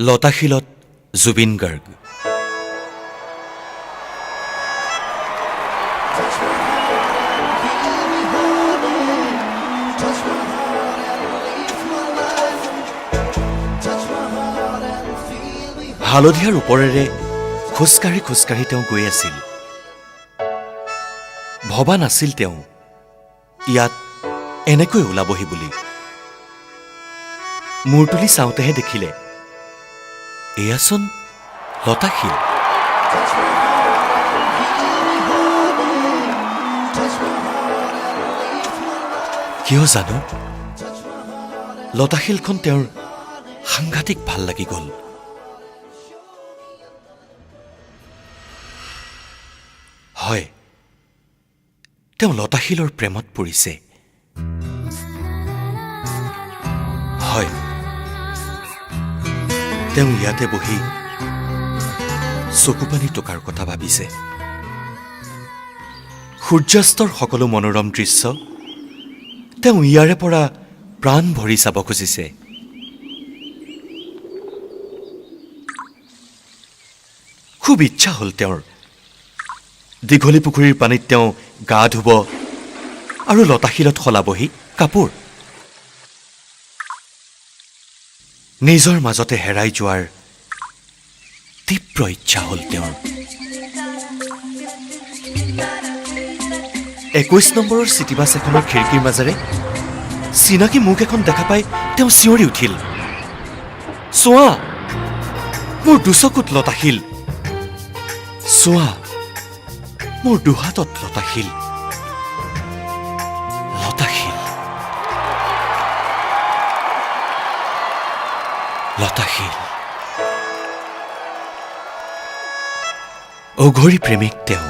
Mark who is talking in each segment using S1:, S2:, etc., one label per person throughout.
S1: লতাশিলত জুবিন গাৰ্গ। হালধীয়াৰ ওপৰেৰে খোজকাঢ়ি খোজকাঢ়ি তেওঁ গৈ আছিল। ভবা নাছিল তেওঁ ইয়াত এনেকৈ ওলাবহি বুলি। মূৰ তুলি চাওঁতেহে দেখিলে এয়াচোন লতাশিল। কিয় জানো লতাশিলখন তেওঁৰ সাংঘাতিক ভাল লাগি গ'ল। হয়, তেওঁ লতাশিলৰ প্ৰেমত পৰিছে। হয়, তেওঁ ইয়াতে বহি চকুপানী টোকাৰ কথা ভাবিছে। সূৰ্যাস্তৰ সকলো মনোৰম দৃশ্য তেওঁ ইয়াৰে পৰা প্ৰাণ ভৰি চাব খুজিছে। খুব ইচ্ছা হ'ল তেওঁৰ দীঘলী পুখুৰীৰ পানীত তেওঁ গা ধুব আৰু লতাশিলত সলাবহি কাপোৰ। নিজৰ মাজতে হেৰাই যোৱাৰ তীব্ৰ ইচ্ছা হ'ল তেওঁৰ। 21 নম্বৰৰ চিটিবাছ এখনৰ খিৰিকীৰ মাজেৰে চিনাকি মুখ এখন দেখা পাই তেওঁ চিঞৰি উঠিল, চোৱা মোৰ দুচকুত লতাশিল, চোৱা মোৰ দুহাতত লতাশিল, লতাশিল, লতাশিল। অঘৰী প্ৰেমিক তেওঁ।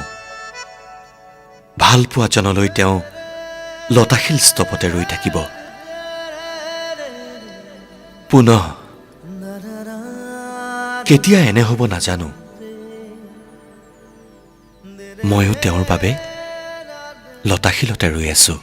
S1: ভালপোৱা জনলৈ তেওঁ লতাশিল স্তপতে ৰৈ থাকিব। পুনঃ কেতিয়া এনে হ'ব নাজানো, ময়ো তেওঁৰ বাবে লতাশিলতে ৰৈ আছো।